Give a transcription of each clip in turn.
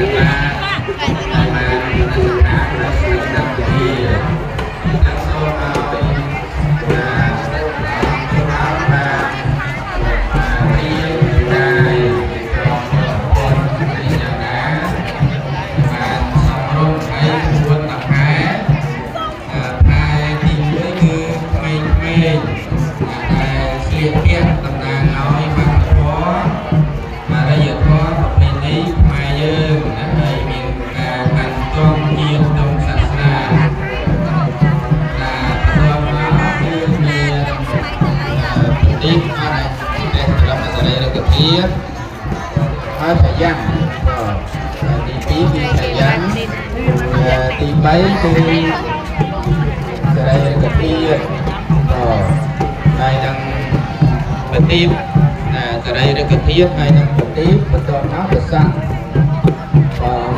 បាទហើយបានសិក្សាក្នុងឆ្នាំជាទាំងសូមឲ្យបាទសូមឲ្យបាទរៀនកាយក្រមពលយ៉ាងណាបានសំរុំឲ្យពួនដង្ហែផែទី1គឺក្មេងៗដែលស្លៀកពាក់តំណាងឲ្យវប្បធម៌អរិយធម៌ប្រពៃណីខ្មែរយើងណាហើយមានការកាន់ចងជាតិក្នុងសាសនាដែលបន្ទាប់មកគឺមានប្រទីបអរិយព្រះបរមសារីរិកធាតុហើយប្រយ៉ាងទី2គឺប្រយ៉ាងទី3គឺសារីរិកធាតុហើយនឹងប្រទីបណាសារីរិកធាតុហើយនឹងប្រទីបបន្ទាប់មកប្រសង់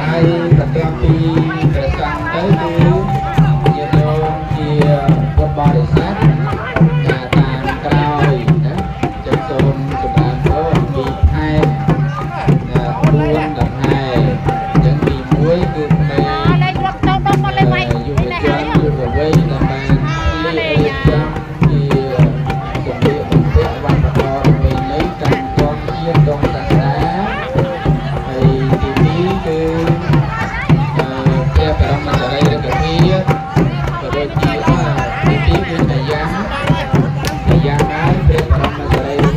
ហើយបន្ទាប់ពីប្រសង់ទៅគឺញាតិញោមជាពុទ្ធបរិស័ទណាតាមក្រោយណាចឹងសូមចម្រើនពរអំពីខែណា4ដង្ហែចឹងទី1គឺក្មេង លេខរត់ទៅដល់មកលេខម៉ៃ យុវជនយុវវ័យដែលបានរៀបចំជាសម្លៀកបំពាក់វប្បធម៌ប្រពៃណីកម្មកងជាតិក្នុងសាសនាហើយទី2គឺ